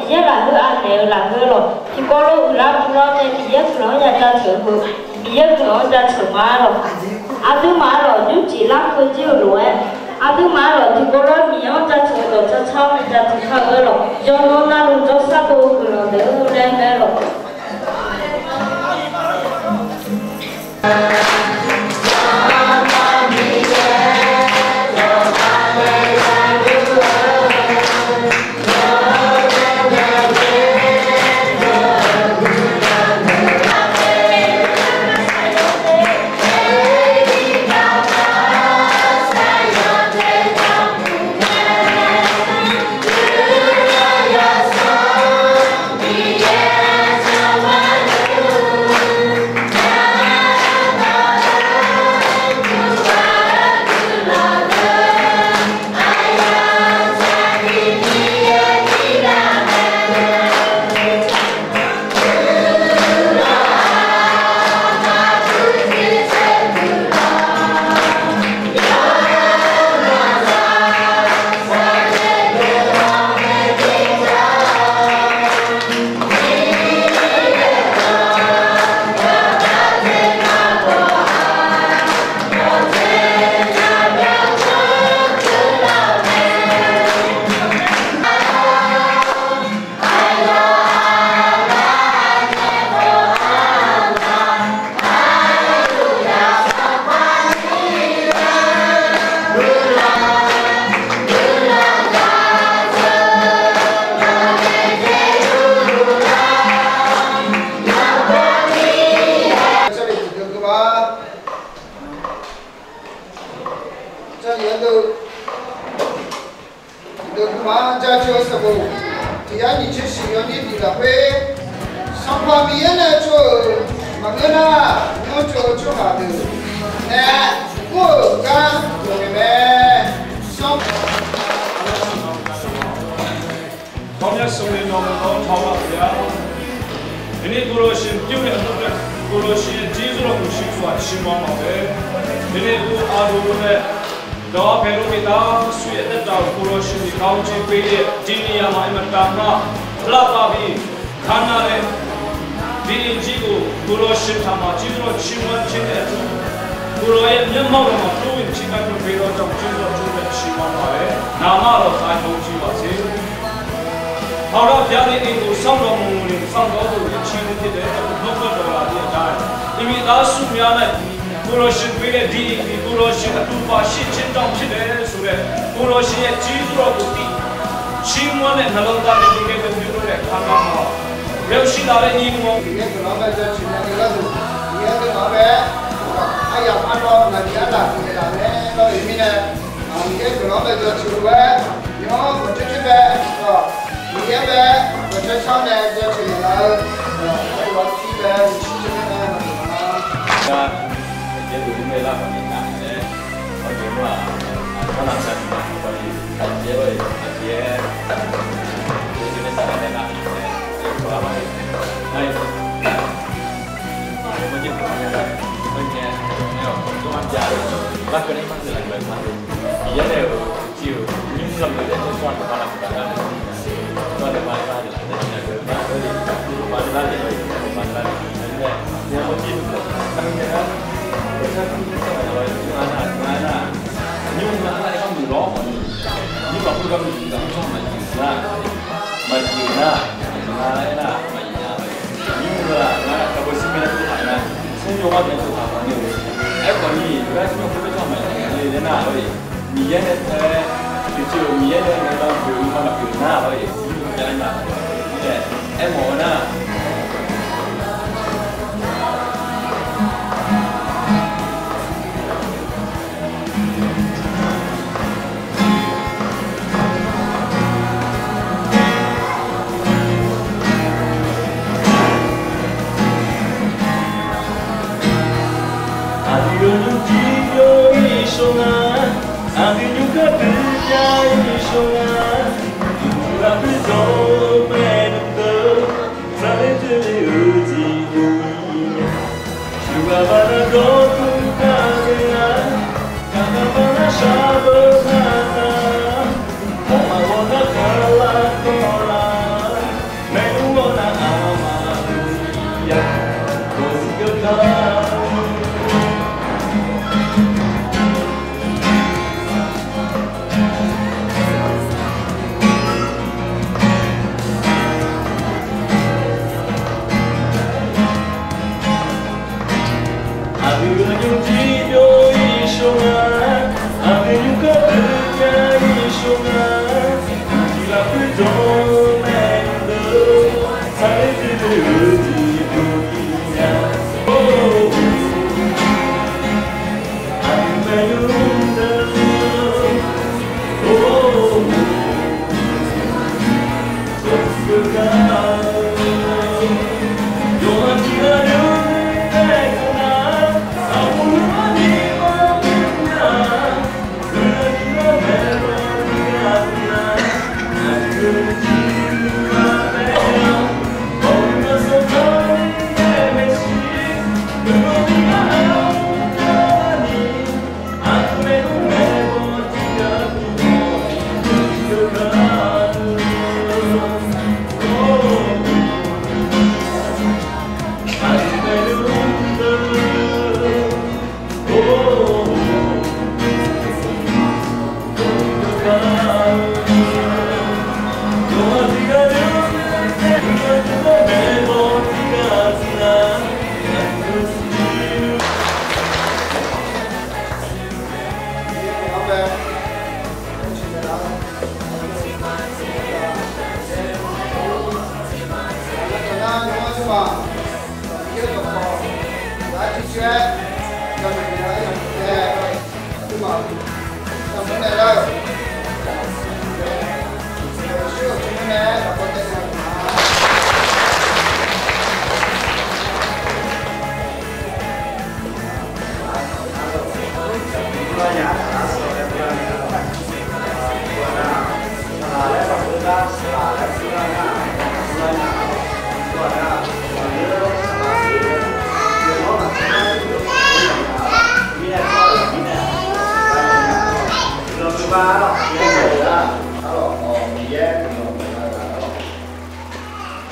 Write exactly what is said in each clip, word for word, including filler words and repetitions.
Miqyaer lafkhoer anaeq-eu lafkhoer lawq, tiqkawv lof uiqlar buvlar nae Miqyaer guiqlanq-anr ya jaceuq-eu, Miqyaer guiqlanq-anr jaceuq ma-aer lawq. Aqduimaf-aer lawq, nymrcif larkeuv jir-euq lof-aer, aqduimaf-aer lawq, tiqkawv lof Miqyaer-anr jaceuq-eu dawq tsawrcar-awr nae jaceuq kar-eu-aer lawq, yawqnan navluf jawrshar dov-eu guiqlanq deuq-anr laer mae-aer lawq. Deuq guiqma jaceuq-eu sanqbof tiq yar nyiq tser shif yawnyir tiq lafkhoer, Sanqpaq Miqyaer nae tsov-euq maqngeur nar, nymr tsov-eu tsawrhaq deuq nae mr-euq gar dawq ngae mae. Sanr Tawrmyanr smrni nawmaf-anr tawlaf-a. Iqnan ကိုယ်တော်ရှင် ပြုတဲ့ အတွက် ကိုယ်တော်ရှင်ရဲ့ ကျေးဇူးတော်ကို ချီးကျူးစွာ ချီးမွမ်းပါပဲ။ ဒီနေ့ ကိုယ်တော် အာဒိုဝ်နဲ့ ဒီး အဖယ်တို့ မိသားစုရဲ့ အသက်တာကို ကိုယ်တော်ရှင်သည် ကောင်းချီးပေးတဲ့ ဒီနေရာမှာ အင်မတန်မှ လှပပြီး ခမ်းနားတဲ့ ဒီအိမ်ကြီးကို ကိုယ်တော်ရှင်ထံမှာ ကျေးဇူးတော်ချီးမွမ်းခြင်းနဲ့အတူ ကိုယ်တော်ရဲ့ မျက်မှောက်တော်မှာ တိုးဝင်ချီးမြှောက်ပေးသောကြောင့် ကျေးဇူးတော်ချီးမွမ်းပါတယ်။ နာမတော် သာယာဝပြောပါစေ။ ထာဝရဘုရားသည် အိမ်ကို စောင့်တော်မူမူလျှင် စောင့်သောသူအချင်းဖြစ်တယ်။ နှုတ်ကပတ်တော်လာသည့်အတိုင်း ဒီမိသားစုများ၌ ကိုယ်တော်ရှင်ပေးတဲ့ ဒီအိမ်သည် ကိုယ်တော်ရှင်အတူပါရှိခြင်းကြောင့်ဖြစ်တယ်ဆိုတဲ့ ကိုယ်တော်ရှင်ရဲ့ ကျေးဇူးတော်ကိုသိ ချီးမွမ်းတဲ့ နှလုံးသားနဲ့ ဒီကနေ့ ပြုလုပ်တဲ့အခါမှာ ရောက်ရှိလာတဲ့ ညီအစ်ကို Miqyaer guiqlanq-anr bae jaceuq nae ghae gharduq, Miqyaer guiqlanq-anr bae aryamq arlawr ngaq-anr aqdui-anr lafkhoer naeqlaf-aer lawr-euq mirnae, Miqyaer guiqlanq-anr bae jaceuq-eu ghae, nymq-anr maqcoer coer bae, Miqyaer bae, maqcoer shar nae jaceuq naeqlaf-eu, aqdui-anr pi bae, Yeqsur Kali-anr nae maqdov ma. Miqyaer nae tae, tiqjeq-euq Miqyaer nae ngaeqdan boeq-eu ma maqpyeuf nar-aq, aermawf-eu nar.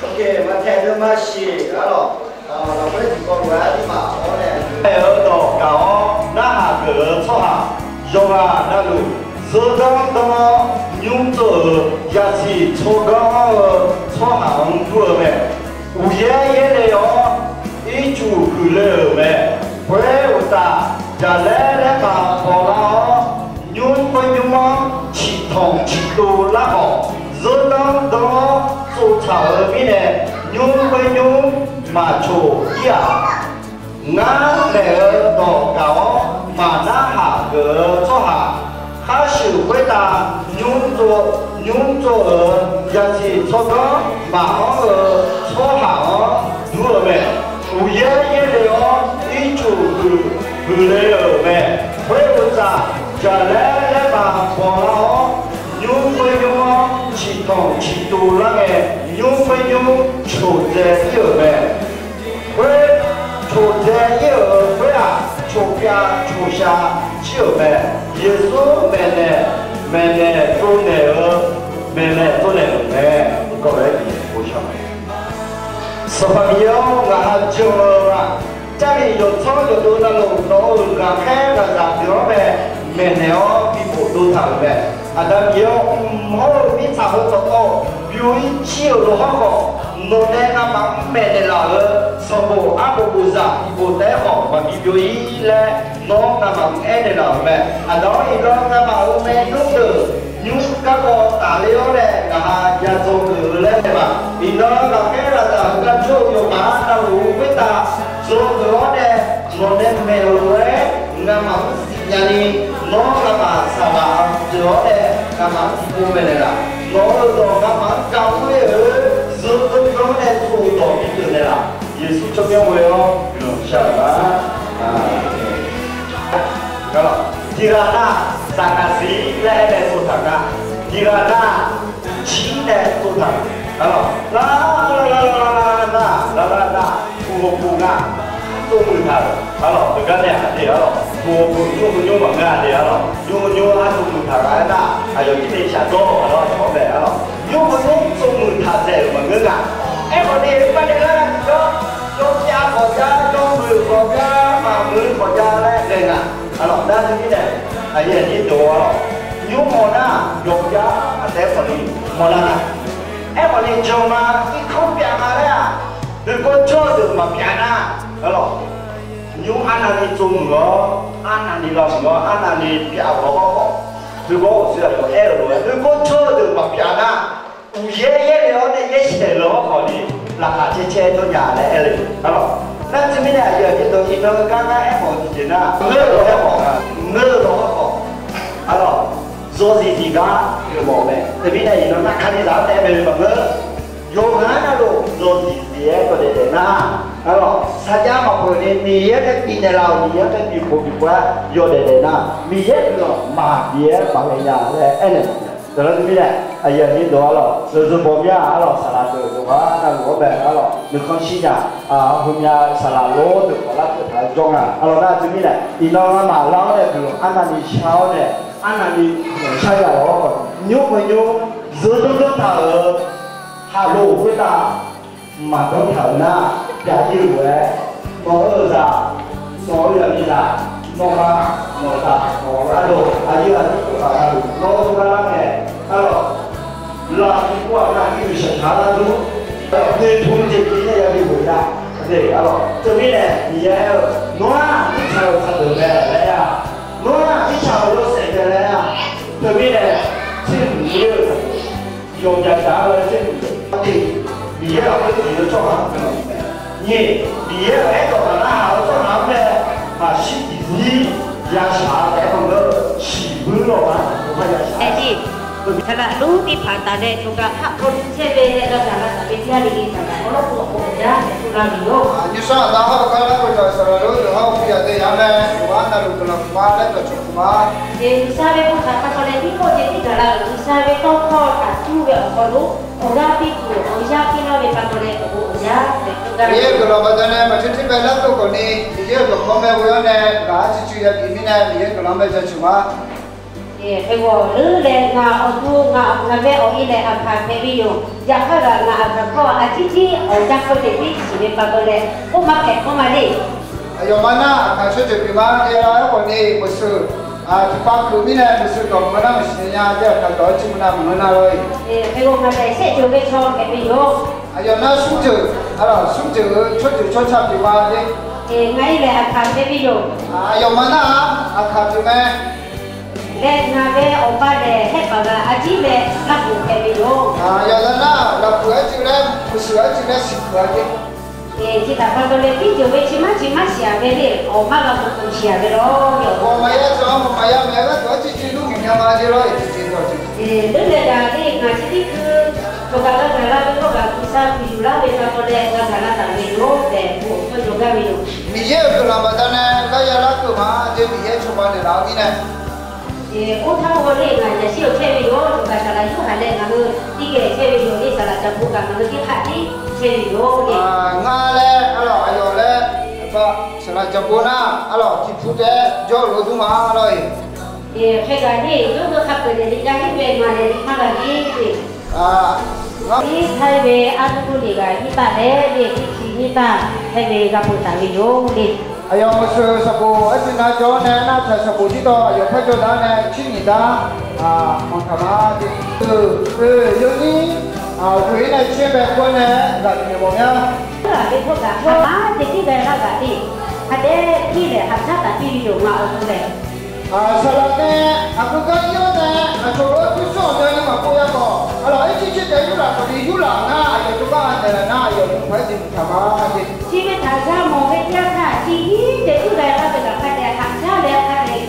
Ok, maqtaeq deuq maqsiq arlawq. Lafkhoer tiqkawv lof-aer armaf-awr nae, aer-eu dawq gaq-awr narhaq geuf-eu tsawrhaq, yawqghaq navluf zeur danr danr-awr nymr tsov-euq yasiq tsawrganr anr-eu tsawrhaq-anr dur-eu mae. Uqyaer yaerle-awr ircuf huiqle-euq mae. Khoer uqtaf, jaqlaer laer baq bawqlar-awr, nymr khoer nymr-anr ciqtanq ciqtov lar khawf, zeur danr danr-awr tsovtsaq-euq mirnae, nymr khoer nymr maqcoq ir-aq. Ngar maeq-eu dawq gaq-awr maqnarhaq geuf-eu tsawrhaq, kharshuif khoertav nymr tsov, nymr tsov-euq yasiq tsawrganr maqanr-eu tsawrhaq-anr dur-eu mae. Uqyaer yaerle-awr ircuf huiq, huiqle-euq mae. Khoer uqtaf, jaqlaer laer baq bawqlar-awr, nymr khoer nymr-anr ciqtanq ciqtov lar ngae, nymr khoer nymr coqdzae ir-euq mae. Khoer coqdzae ir-euq khoer-aq, coqpyav coqshaq jir-euq mae. Yeqsur maeqnaeq, maeqnaeq tsovnaeq-eu, maeqnaeq tsovnaeq-euq mae. Gawqlaer bi boshaq mae. Sanqpaq Miqyaer-awr, ngaq ha jan-eu-aq, Jarlif yawqtsanr yawqdov navluf nawq-euq ghaqkhaer ghaqzaq deuq-anr mae, maeqnaeq-awr bi bofdov taq-euq mae. Aqda Miqyaer-awr, mq hawr-eu mirtsaq heu dawqtawv byov-ir jir-euq lof hawr khawf, nawqnae ngamaf-anr maeqnaeq laf-euq sanqbof arbof bof zaq bi bof taef-aer khawf maqbi byov-ir laer, nawr ngamaf-anr aernaeq laf-euq mae. Aqda-awr, iqnan ngamaf-euq maernmr deuq nymr garkawv tafler-awr nae ngaq ha ya dzawgeuf-eu laer naeq ma. Iqnan ghaqkhaer ghaqzaq heugar jawr-eu yawqghaq navluf-eu khoertav dzawgeuf-awr nae, nawqnae maeq-euq lof-aer ngamaf-anr siqnya ni, nawr ngamaf saqlaq-anr deuq-awr nae ngamaf-anr tiqpov maeqnaeq laf. Nawq-euq dawq ngamaf-anr gaq-awr nae-eu zeu deuq-anr nae tsov-eu dawq bi deuq naeq laf. Yeqsur tsawrmyanr ghoe-awr guiqlanq shar-euq ma. Tiqghaq nav, saqkaq siq laer aer nae tsovtaq nga. Tiqghaq nav, jir nae tsovtaq. Arlawq, lar lar lar lar lar nar, lar lar nar, guq ghawqguq nga, tsov muiq taq-euq. Arlawq, deuq gar nae aqdui arlawq, guq ghawqguq nymr heu nymr maqngeur-a de arlawq, nymr heu nymr-anr tsov muiq taq-euq aernar, aqyawf jir nae shafdawr-eu arlawq, aqcawq-anr bae arlawq, nymr heu nymr tsov muiq taq dzaeq-euq maqngeur nga. Aerkhawf ni, iqbax nae lar-a tiqjawr, yawqpyav khawf jav, yawmuiq khawf jav, maqmuiq khawf jav laer ghae nga. Arlawq, nar teumirnae, aqyuif aqnyir deuq arlawq, nymr mawf nar yawqjav taef-aer khawf ni mawrlar nga. Aerkhawf ni jan ma, irkanr pyav ma laer-aq, heukawr jawr-eu deuq maqpyav nar, arlawq, nymr arnavni tsov muiq-awr, arnavni lavmuiq-awr, arnavni pyav-euq hawrkhawf, heukawr-euq sir-aq yawf aer-euq lof-aer, heukawr jawr-eu deuq maqpyav nar, uqyaer yaerle-awr nae yaershaeq le-awr khawf ni, laqkhaq caer caer jawr nya laer aer le. Arlawq, nar teumirnae aqyuif aqnyir deuq iqnan heugar ngar aermawf-eu tiqjeq nar, ngeur-eu lof-aer khawf, ngeur-eu lof-aer khawf, arlawq, zawqziq ziq gar yawmawf-eu mae. Teumirnae iqnan nar Kalizaq-anr nae aer mae maqngeur. Yawqghaq navluf yawzif bif-aer yawdaef daef nar, arlawq, sarjax maqpeuq ni Miqyaer nae bifnaeq laf-euq, Miqyaer nae bif khof bif khof-aer yawdaef daef nar, Miqyaer guiqlanq maqbif-aer maqghae nya laer aernaeq-a. Dawqlar teumirnae, aqyuif aqnyir deuq arlawq, yawzeu baw mir-a arlawq, saqlaq deuq yawqghaq navluf-anr bae arlawq nuikhanr shir nya, heumya saqlaq lor deuq khawf larkeuv taq-eu jawr nga. Arlawq nar teumirnae, iqnan ngamaf lar-awr nae guiqlanq arnavni shar-awr nae, arnavni guiqlanq shar ya-awr, nymr heu nymr zeur danr danr taq-euq khaqlo khoertav maqdanr taq-euq nar, pyaq ir-euq lof-aer, nawq-eu zaq, nawq-eu zaqmiqzaq, nawqma, nawqzaq, nawq-eu gharduq, aqyuif aqnyir khoerghaq navluf nawr-eu lar lar nae, arlawq, lafkhoer aqgar ir-euq shaqshaq lar dur, noeqtmq jeq jeq nae yabi ghoe nar, arlawq, teumirnae Miqyaer aer-eu, nawr-aq mirtsaq-euq khaqdeuq mae laer-a, nawr-aq mirtsaq-euq yawshaef mae laer-a, teumirnae tserhuiq-eu yawqjaq jaq-eu laer tserhuiq-eu arteq, Miqyaer lafkhoer tiq-eu tsawrhaq-anr mae. Nyiq, Miqyaer-euq aerdawq maqnar haq-eu tsawrhaq-anr mae. Maqshir tiqzir yashaq-a taef-aer maqngeur-eu shiqbuir lawq-a, maqngeur-a yashaq-a. Saqlaq lur tiv paq taf nae yawqghaq kharkawv lur caer mae laer lavgaq lavtaq mae tir-a ni, saqlaq awrlawr pov lawq pov-awq jar naeq pu lar-euq yawq. Nymrsanr aqda hawr-eu gar larkeuv taq-euq saqlaq lor deuq hawr-eu bi yaq dae yaq-anr mae. Yawqghaq navluf guiqlanq puq ma laer dawqcawq puq ma. Nuisar bae mawrtaq kakawv nae tirkawv jeq tirgaq lar-euq nuisar bae tawrkawr taqcur bae awqkawv lor awqgar pirtuq awqyar pirlar bae kakawv nae awqbo awqyar naeq pu gar. Miqyaer-euq guiqlanq baqdanae maqtir tir bae larkeuv khawf ni, Miqyaer-euq dawqkawq mae ghoe-awr nae ghaq-aer ciqcuiv yabi mirnae Miqyaer guiqlanq bae jaceuq ma. Khoerghaq lur laer ngaq awqdur ngaq ngaq bae awq-ir nae aqkaq paeq bi yawq. Yaqkar ghaq ngaq aqkaq kawr-aq aqjir jir awq jar kawv taef jir siq bae kakawv nae or ma paeq kawr ma le. Aqyawfmaf nar aqkaq tsawrjeuq pyeuf ma. Aer-awr aerkhawf ni maqseuq tiqpav keuq mirnae maqseuq dawq maqngeur nar maqsiq nya, aer aqkaq dawq-aer jir maqnar maqngeur nar lor-e. Khoerghaq ngaq paeq saerjeuq bae caw paeq bi yawq. Aqyawf nar smrjeuq, arlawq smrjeuq-eu tsawrjeuq tsawrca pyeuf ma le. Ngaq-ir laer aqkaq paeq bi yawq. Aqyawfmaf nar-aq aqkaq pyeuf mae. Laer ngaq bae awqpav naeq haer paq ghaq aqjir nae larkeuq paeq bi yawq. Aqyawf nar-aq lafkeuq-aer jir laer maqseuq-aer jir laer siqkeuq-a le. Tiqtaq kakawv nae tirjeuq bae ciqmar ciqmar siq-aq bae le, awqmar ghaq maqkeuq siq-aq bae lawr. Ghawqmaqya tsawq-anr ghawqmaqya maeq-aer gharduq-aer ciqcuiv lur ghawqmya ma le lawr-e. Tiqjeq dawq tiqjeq. Lur naeq ghaq le ngaq ciqdir kuir, yawqghaq lar ghaq lar bae kawr ghaq kursar kuiqyuq lar bae kakawv nae ghaq ghaq lar taf bae yawq taef, mawf-eu kawr jawrgar bae yawq. Miqyaer-euq guiqlanq baqdanae gar ya larkeuv ma. Aqdui Miqyaer cawba naeqlaf-eu mirnae. Or tar-awr le ngaq jaqshir-awq caer bae yawq. Yawqghaq saqlaq yurhaq nae ngaq heu tirgaeq caer bae yawq le, saqlaq jaqbo gaq ngaq heu tirkhaq tir caer bae yawq le. Ngar laer arlawq aqyawf laer, saqlaq jaqbo nar arlawq tiqpu taef-aer jawr-eu lof dur ma lawr-e. Khaerghaq ni yawr heu kakhoeq naeq ni jav-ir bae ngaq naeq ni mar ghaq ni le. Ngar ni tae bae arnur ni ghaq nyir taf laer le, ircif nyir taf tae bae gha pov taf bae yawq le. Aqyawf maqseuq sanqbof aer tiq nav jawr-awr nae nar taq sanqbof tiqdawq aqyawf par jawr dar nae cir nyiq dar manqtaq ma. Oe, yawnyir ghoe-ir nae caer bae kawr nae ghaq tiq mawf mya. Ghaq le kawr ghaq aqma daefzir ghae lar ghaq le. Aqdae pirnaeq haqsar taf pir-eu yawq nga awq-eu lae. Saqlaq nae aqgeu gar ir-awr nae aqcawq lof-aer pyurshuir ghawqmyani maqpov ya khawf, arlawq ircir caer taef-aer yurlaf khawf ni yurlaf ngar aqyawf jawrgar-a naeqlaf nar aqyawf mr paq-aer jeq mqtaq ma. Cir bae taq zar mawq bae jar taq cir hir taef yurlaf lar taef lafkhoer nae haqsar laer kar nae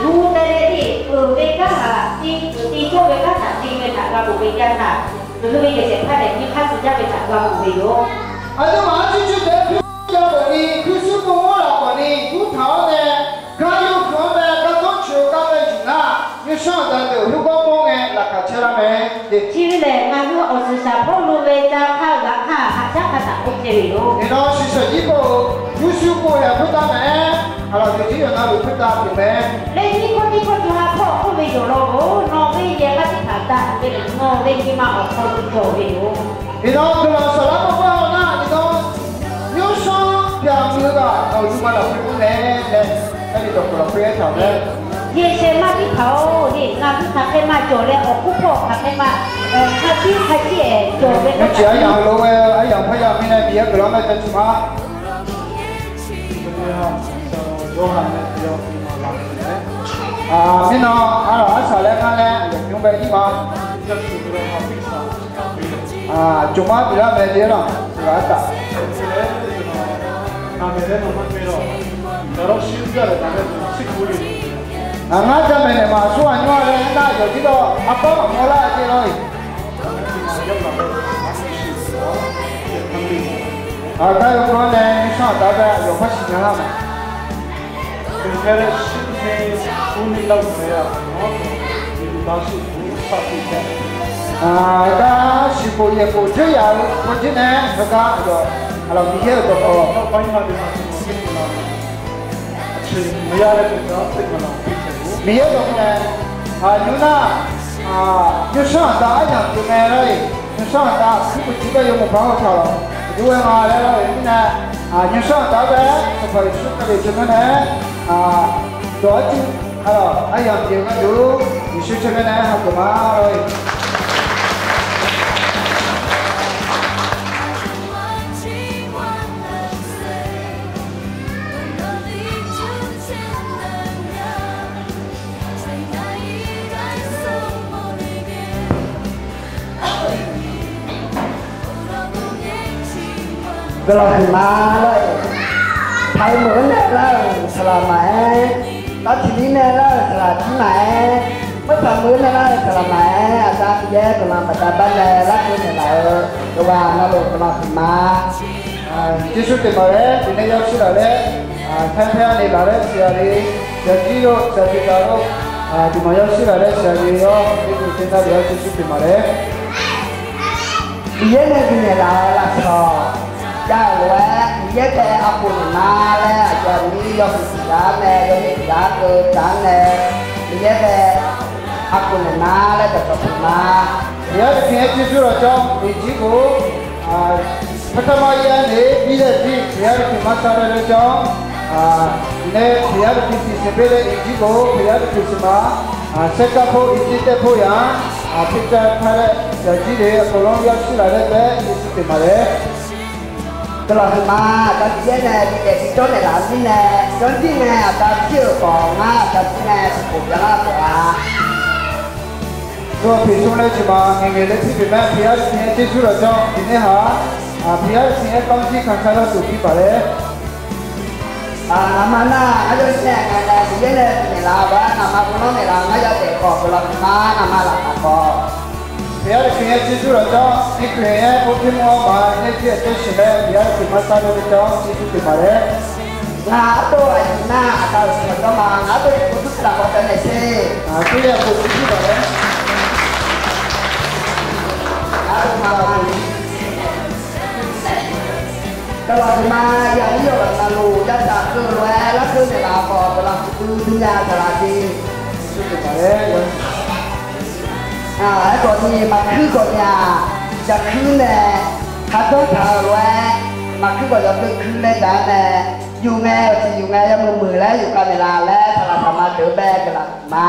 gu tae nae ni euq bae gar haq tiv, euq tiv jawr bae gar taq tiv bae taq gha mawq bae jar taq. Maqngeur bae yaeqsaef par naeq mirkhar tsuif jar bae taq gha mawq bae yawq. Aqduimaf-anr cuircoer taef-aer pyur ya khawf ni pyurshuir pov mawr laf khawf ni yurtaq-awr nae gar yawhuiq-anr bae gar dawrcoeq-eu gar bae juq nar, nymrsanr aqda deuq heugar mawr ngae laqkhaq caer lar mae. Cir bae naeq ngaq heu awqtsuif saq pawr lu bae jar kar-eu ghaq kar haqsar kar taq pov cae bae yawq. Iqnan shiqshaq jir pov-euq pyurshuir pov-aer khoertav mae-aer, aqlaf deuq jir yawqnan luf khoertav pyeuf mae. Laer nyir kawr tir kawr jawr ha pawr khoer bae yawq lawr-or, nawq bae yaeq kar tir taq dav-euq bae nawq bae nyir ma awq paw dawq bae yawq. Iqnan guiqlanq saflar pawr pawr-awr nar, iqnan nymrsanr pyaq muiq-eu ghaq nawq-euq nuima lafkhoer mr mae laer, aerni dawqkawq lafkhoer aertaq-euq mae. Yaeqsaef mar tir taq-awr ni, ngaq hu taqkhaer ma jawq laer awq kur pawr taqkhaer ma, kar tir kar tir-aer jawq bae. Nymrcif aryamq-eu lof-aer aryamq parya mirnae Miqyaer guiqlanq mae jaceuq ma. Mirnan arlawq arsaq laer ngar laer aqyawf nymr bae ir ma. Jmqma biflar mae jeq-aer laq, ghaq arsaq. Ngar jamaeq naeq maqsur aqnymr-a laer aernar, aqyawf jir dawq arbar maqmawr lar-a jeq lawr-iq. Aqgar yawkawr nae nymrsanr aqda bae aqyawf par siqnya lar ma. Aqgar siqbof yaeqbof dzoer yaf-eu hawjir nae heugar aqyawf aqlaf Miqyaer-euq dawqkawq Miqyaer dawqkawq nae, nymrsanr aqda aryamq pyeuf mae lar-iq, nymrsanr aqda aqkuir maqjir gar yawmuiq par hawtaq-awq. Aqjox ghae nga laer lar-euq mirnae, nymrsanr aqda bae Sanqpaq Yeqsur Kali tsawrmyanr nae dawq-ar cuiv, aqlaf aryamq pyeuf gharduq Yeqsur tsawrmyanr nae hageuf ma lor-iq. Guiqlanq huiqma lor-iq. Taqmeuq-anr nae lar-euq saqlaq maqaer, tavtiqlir nae lar-euq saqlaq jir maqaer, meuq taqmeuq-anr nae lar-euq saqlaq maqaer, Aqda Miqyaer guiqlanq baqda bar nae larkeuv naeqlaf-eu yawqghaq navluf guiqlanq huiqma. Jirshur teq maqlaer, tiqnae yawshir laf laer, taer taer-a ni laf laer siqya le, yajir lor, saqdui gaq lor, tiqmaq yawshir laf laer siqya le-awr, ircuf teqnav lef-awr Jirshur teq maqlaer. Miqyaer nae bifnaeq laf-euq lafsawq jav-euq lof-aer, Miqyaer bae aqkhof naeq ma laer aqyawf aqnyir yawhuiq tiq ghaq-anr nae yawnyir tiq ghaq-anr keuv taq-anr nae, Miqyaer bae aqkhof naeq ma laer dawqcawq puq ma. Miqyaer-euq tiq-aer Jirshur lafjawr iqjir khof, partamar ir-aer naeq-aer bi laer jir Miqyaer-euq tiq mar sar laer jawr-awr, nae Miqyaer-euq tiq tiq siqbae laer iqjir khof, Miqyaer-euq tiq siqma, saergar pov iqjir taev pov yaq-anr, pircav par laer yaqjir le-eu khawlanr yawshir laf laer taef-aer Jirshur teq maqlaer. Guiqlanq huiqma, Aqda Miqyaer nae bidaef bijawr naeqlaf-eu mirnae, janrjir nae Aqda jir-euq khawf ngar Aqda jir nae tiqkhof byanlar taef-a. Yawpiq smr laer tiqma ngaeqngaeq laer tir pyeuf mae, Miqyaer-euq tiq-aer Jirshur lafjawr tiqnae haq-a, Miqyaer-euq tiq-aer kanrjir kanrkar larduq bi paq laer. Ngaqma nar-aq, arjawr nae ngaeqnaeq Miqyaer nae bifnaeq laf-eu baq-aer ngaqma uvlanr naeqlaf-eu ngar yadaef khawf guiqlanq huiqma, ngaqma laqkhaq khawf. Miqyaer-euq tiq-aer Jirshur lafjawr irkeuv-aer ur tir mr-awr maq nae jir-aer taer siq laer Miqyaer-euq tiq mar sar laer jawr-awr Jirshur teq maqlaer. Ngaq ardov aqyuif nar Aqda-euq tiq maqjawr ma, ngaq ardov tiqpov tur lafkhawf taef naeq sher. Aqsurya kov Jirshur laflaer. Guiqlanq huiqma, yaqnyir yawqghaq navluf yasaq keuv-eu lof-aer larkeuv naeqlaf-eu khawf guiqlanq huiqdui dui nya taq laf jeq. Aerkhawf ni maqkuir khawf nya-aq, yaqkuir nae khardanr taq-eu lof-aer maqkuir khawf yawkeuv kuir laer jaq-anr nae, yuf ngae awqjeq yuf ngae yawmuiq muiq laer yufkhav naeqlaf laer saqlaq saqma deuq-eu bae guiqlanq huiqma.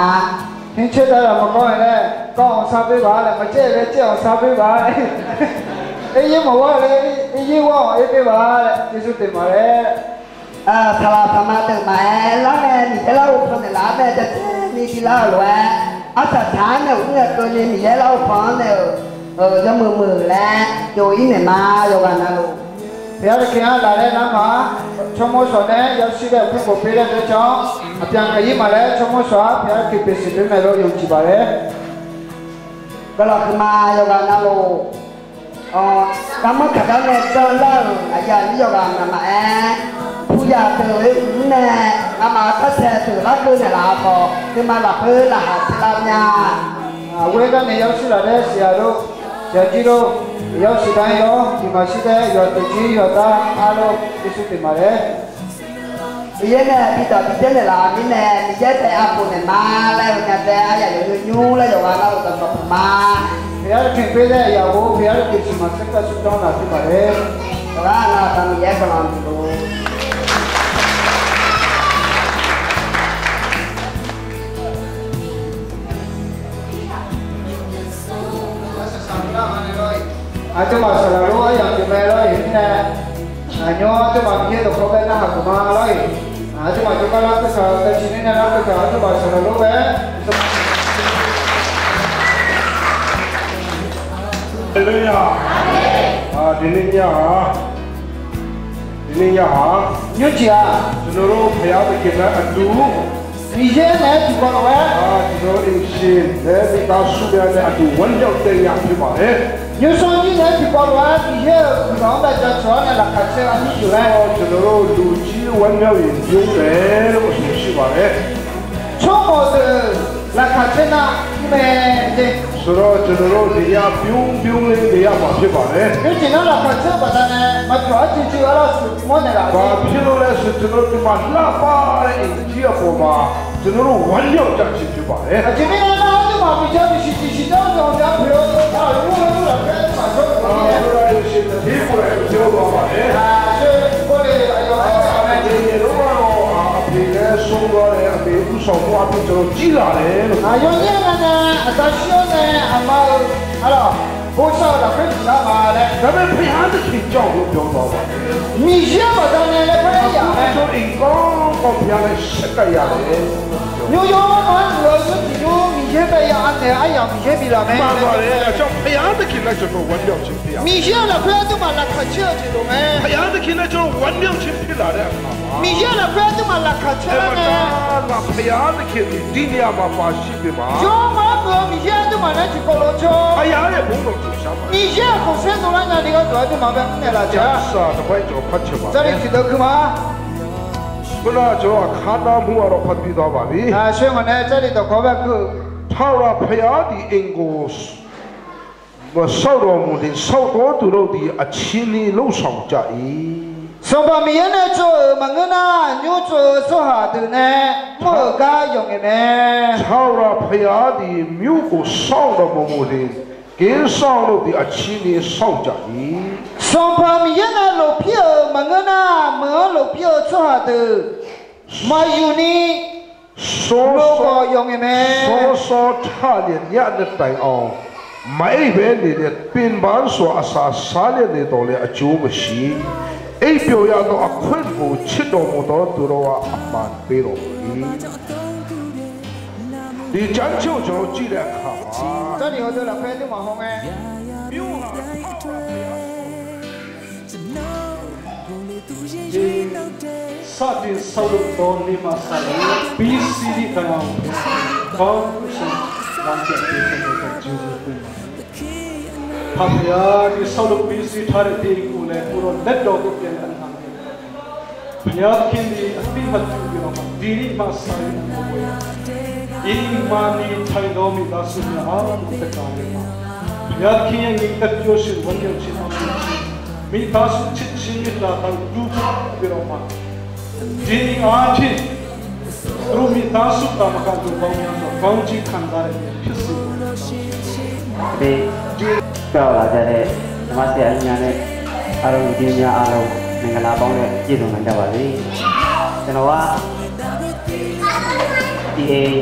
Hmir caer dav-eu maqgawr-aer nae, gawr-anr sar boer baq laer, maqcaer-eu laer caer-anr sar boer baq laer, aer yaer maqghawr laer, aer yaer ghawr-anr aer boer baq laer, Yeqsur teq maqlaer. Saqlaq saqma deuq maqaer, lar ngae Miqyaer lar-eu pan naeqlaf-anr mae, jaceuq ni bi lar-euq lof-aer, arsaq saq-anr nae uqmr ngae keuvni Miqyaer lar-eu pan-anr nae-euq yawmuiq muiq laer yov-ir naeq ma, yawqghaq navluf. Pyaer-eu tiq-aer laf laer nar ma, tsawrmawr shawq nae yawshir laer uqmr khof pyaer laer dawr jan-awr, aqpyaq kaq-ir maqlaer tsawrmawr shawq-ar pyaer-eu tiq pyaeq siq pyaer mae lor yawqjeq baq laer. Guiqlanq huiqma yawqghaq navluf, garmanr kaqgar nae janlar-euq aqyuif aqnyir yawqghaq ngamaf-aer, puyaq deuq-eu uqmr nae ngamaf-euq karsaeq deuq larkeuv naeqlaf-eu khawf, nuima lafkhoer laqkhaq caer lar nya. Ghoer gar nae yawshir laf laer siq-a lor, yawjir lor, yawshir dar-ir-awr tiq maqshir daer yawq tiq jir yawq dar-ar lor, Yeqsur teq maqlaer. Miqyaer nae bidawq bidzaer naeqlaf-euq mirnae, Miqyaer taef-aer aqpoeq naeq ma laer-eu nya taef-aer aryaq yawqnymr nymr laer yawqghaq navluf dawqtawq puq ma. Pyaer-eu tiq pyaer laer yaqghof pyaer-eu tiq siq maqsaer kar sar janr naq tiq baq laer. Yawqghaq navluf Aqda Miqyaer guiqlanq duq lor. Aqduimaf saqlaq lor aryamq pyeuf mae lor-iq mirnae, aqnymr aqduimaf Miqyaer dawqkawq bae narhaq geuf ma lor-iq. Aqduimaf jawrgar larkeuv taq-eu, tavsiq nae narhaq geuf taq-euq aqduimaf saqlaq lor bae. Haleluya. Aqdui ni nya-a. Aqdui ni nya-a. Nymrjiq-aq, ကျွန်တော်တို့ ဘုရားသခင်နဲ့အတူ Miqyaer naeq-aer tiqkawv lof-aer, ကျွန်တော်တို့ အိမ်ရှင်နဲ့ မိသားစုများနဲ့အတူ ဝမ်းမြောက်တဲ့ည ဖြစ်ပါတယ်။ Nymrsanr nyir naeq-aer tiqkawv lof-aer Miqyaer Aer-eu guiqlanq-anr bae jaceuq-awr nae laqkhaq caer-eu arnyir pyeuf laer, ကျွန်တော်တို့ လူကြီးဝမ်းမြောက်ရင် ပြုံးတယ်လို့ အဆိုရှိပါတယ်. ဆ ဆိုတော့ ကျွန်တော်တို့ နေရာ ပြုံးပြုံးလေး နေရမှာ ဖြစ်ပါတယ်. Khoerjeq nar laqkhaq caer-eu baqdanae maqpyawq-aer cuiv cuiv-aer lar-eu sheuq bimawr naeqlaf-a. ဘာဖြစ်လို့လဲဆို ကျွန်တော်တို့ ဒီမှာ လှပတဲ့ အိမ်ကြီးအပေါ်မှာ ကျွန်တော်တို့ ဝမ်းမြောက်ကြခြင်း ဖြစ်ပါတယ်. Aqjeq mirnae nar, arnymr maq miqjav tiqsiq tiqsiq jawr-eu zanqjav poeq-eu, aqyawf mr-eu lafkhoer aqduimaf jawrluf-eu mirnae, ဘုရားရဲ့ ရှင် တထေးကိုယ်တိုင် ပြောသွားပါတယ်. အာ ရှေးကိုယ်တိုင် အယောက် အာ အာ အာ အာ အဖေနဲ့ ဆုံးသွားတဲ့ အမေ ဦးဆောင်မှုအားဖြင့် ကျွန်တော် ကြီးလာတယ်လို့။ Aqyawf nyir-eu nae, aqda shir-awr nae, aqma-euq, arlawq, bosav-eu lafkhoer tiqgar ma laer. ဒါပေမဲ့ ဘုရားသခင်ကြောင့်လို့ ပြောသွားပါတယ်. Miqyaer-euq baqdanae laer par-aer yaf mae. အခု ကျွန်တော် အိမ်ကောင်းကောင်း ဘုရားနဲ့ ဆက်ကပ်ရတယ်လို့ ပြောတယ်. Nymr yawr-anr muiq-eu nymr tiq nymr Miqyaer bae ya anaeq-eu aryamq Miqyaer biflaf mae. မှန်ပါတယ်။ ဒါကြောင့် ဘုရားသခင်နဲ့ ကျွန်တော် ဝမ်းမြောက်ခြင်း ဖြစ်ရမယ်။ Miqyaer-euq lafkhoer aqduimaf laqkhaq caer-eu jeq lof mae. ဘုရားသခင်နဲ့ ကျွန်တော် ဝမ်းမြောက်ခြင်း ဖြစ်လာတဲ့အခါမှာ Miqyaer-euq lafkhoer aqduimaf laqkhaq caer-awr nae, ဘုရားသခင်သည် ဒီနေရာမှာ ပါရှိနေပါ Yawr-anr muiq-eu Miqyaer aqduimaf nae tiqkawv lof-aer jawr. ဘုရားရဲ့ ဘုန်းတော် ထင်ရှားပါတယ်။ Miqyaer-euq khanqsaer dovlar nyani gharduq aqduimaf bae mrnaeq laf-eu. ကျမ်းစာတစ်ပိုင်း ကျွန်တော် ဖတ်ချင်ပါတယ်။ Jarlif tiqdeuv kuirma. ခုနက ကျွန်တော် အခန်းအနားမှူးကတော့ ဖတ်ပြီးသွားပါပြီ။ Aqshoer ngaq nae Jarlif dawqkawq bae kuir-euq. ထာဝရဘုရားသည် အိမ်ကို ဆောက်တော်မူလျှင် ဆောက်သောသူတို့သည် အချည်းနှီး လုပ်ဆောင်ကြ၏. Sanqpaq Miqyaer nae tsov-euq maqngeur nar, nymr tsov-eu tsawrhaq deuq nae mr-euq gar yawf ngaeq mae. ထာဝရဘုရားသည် မြို့ကို ဆောက်တော်မူလျှင် ကင်းစောင့်တို့သည် အချည်းနှီး စောင့်ကြ၏. Sanqpaq Miqyaer nae lofpir-euq maqngeur nar, meuq-anr lofpir-eu tsawrhaq deuq maqyuq ni စောစော lof-awq yawf ngaeq mae. စောစောထလျက် ညဉ့်နက်တိုင်အောင် မအိပ်ဘဲနေလျက် ပင်ပန်းစွာ အစာစားလျက်နေသော်လည်း အကျိုးမရှိ။ အိပ်ပျော်ရသော အခွင့်ကို ချစ်တော်မူသော သူတော်အား အမှန်ပေးတော်မူ၏. ဒီကျမ်းချုပ်ကို ကျွန်တော် ကြည့်တဲ့အခါမှာ Jarlif hawdeuq lafkhoer aqduimaf hawngae, မြို့ဟာ ထာဝရဘုရား စတင်ဆောက်လုပ်သော နေ့မှစ၍ B C နှစ်တိုင်အောင် ဘုရားသည် ကောင်းစွာ ဝါကြွားစေတော်မူသောကြောင့် ကျေးဇူးတင်ပါတယ်။ ထာဝရဘုရားသည် ဆောက်လုပ်ပြီးစီးထားတဲ့ ဒီအိမ်ကိုလည်း ကိုယ်တော်လက်တော်သို့ ပြန်အပ်နှံ ဘုရားသခင်သည် အသိမှတ်ပြုပြီးတော့မှ ဒီနေ့မှစ၍ အိမ်မှာနေထိုင်သော မိသားစုများအား မင်္ဂလာပါ။ ဘုရားသခင်ရဲ့ ငြိမ်သက်ပျော်ရွှင်ဝမ်းမြောက်ခြင်းအားဖြင့် မိသားစုချစ်ခြင်းမေတ္တာသံ တူးထွန်းပြီးတော့မှ ဒီနေ့အားဖြင့် သူတို့မိသားစုသာမက လူပေါင်းများစွာ ကောင်းချီးခံစားရခြင်း ဖြစ်စေပါ။ ဒီ ကျရောက်လာကြတဲ့ ဓမ္မဆရာကြီးများနဲ့ အားလုံး လူကြီးများအားလုံး မင်္ဂလာပေါင်းနဲ့ ပြည့်စုံနိုင်ကြပါစေ။ ကျွန်တော်က ဒီအိမ်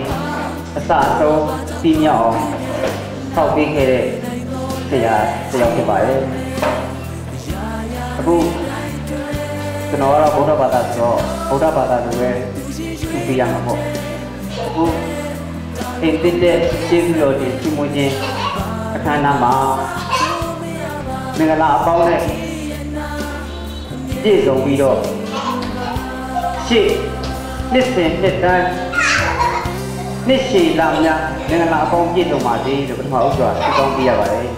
အစအဆုံး ပြီးမြောက်အောင် ဆောက်ပေးခဲ့တဲ့ ဆရာတစ်ယောက်ဖြစ်ပါတယ်။ အခု ကျွန်တော်ကတော့ ဗုဒ္ဓဘာသာဆိုတော့ ဗုဒ္ဓဘာသာလိုပဲ ပြုလုပ်ရမှာပေါ့။ အခု အိမ်သစ်တဲ့ ကျေးဇူးတော်တင် ချီးမွမ်းခြင်း အခမ်းအနားမှာ မင်္ဂလာအပေါင်းနဲ့ ပြည့်စုံပြီးတော့ ရှေ့နှစ်စဉ်နှစ်တိုင်း နှစ်ရှည်လများ မင်္ဂလာအပေါင်း ပြည့်စုံပါစေလို့ ပထမဦးစွာ ဆုတောင်းပေးရပါတယ်။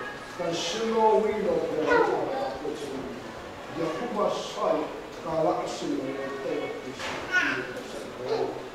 Yeqsur Kali-anr gaqshir lawr-ir lawq, bae-awr aqlaf pov-eu teumirnae, Yeqsur Kali-anr gaqshir lawq-ir lawq, bae-awr aqlaf pov-eu teumirnae,